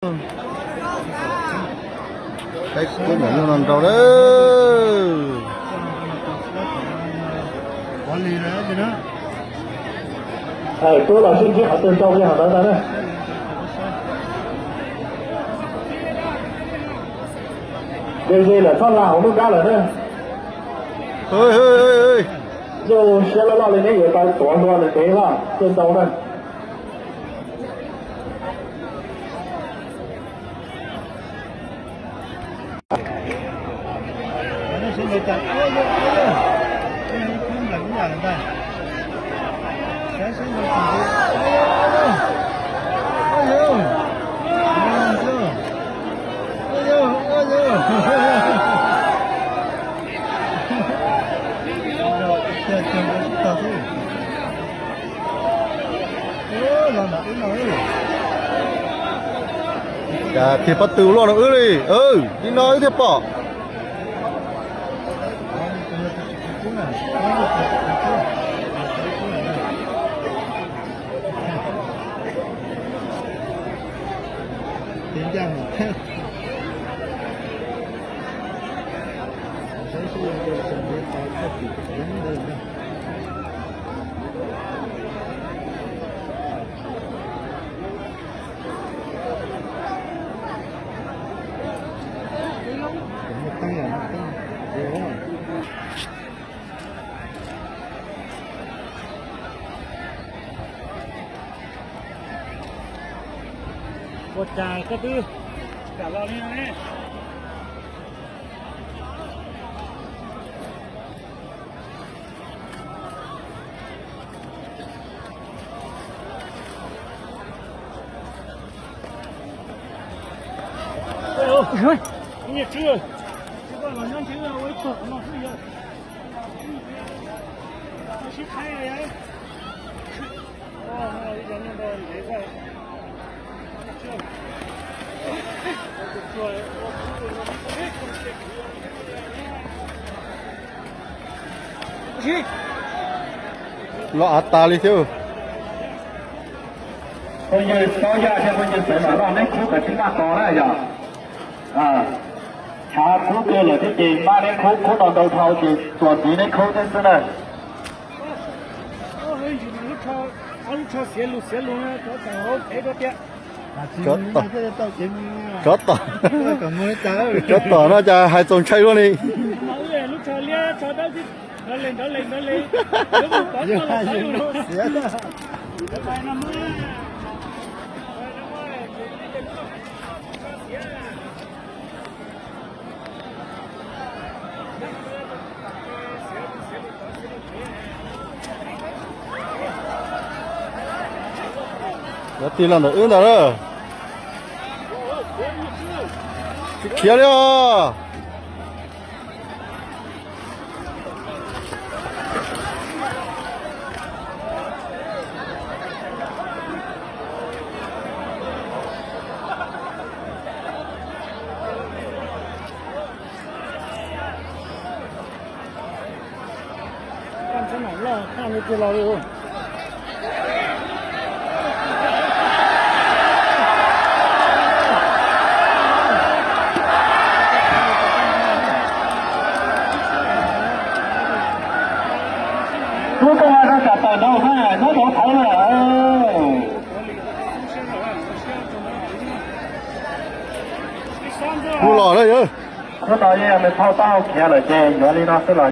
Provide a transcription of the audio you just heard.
Peb kuj mam nyuag no nrau lawm. Tub los sib ntsib qhov twg nrau li hauv ntawd ntag na. Ze ze lawm, txhob hla hauv nruab nrab lawm na. Yog siab loj loj li neb yuav tau tuav hlua ntev ntev loj thiaj nrau na. Cas tig pob tw loj no wb li, li no wb thiaj pom. Ua cas koj twb kam los li no ne? Loj av tas li thiab. Phooj ywg Paub Yaj thiab phooj ywg Xaiv Vam Loj, neb khub kav tsij maj tos na yom. Tshav kub kawg lawm thiab ces maj neb khub, khub no ntau dhau ces txuas ntxiv neb khub thiab xwb na. Tsov tom, tsov tom no cas hais txaus ntshai luaj li. Cov tig los ntawm wb ntag na. Tsis khiav li os. Lub koj ha rau sab tawm ntawd, hnub thaud thawv lawm. Kuv los na yawg. Hnub no yog nws phauj tau khiav lawm ces yuav li no xwb los.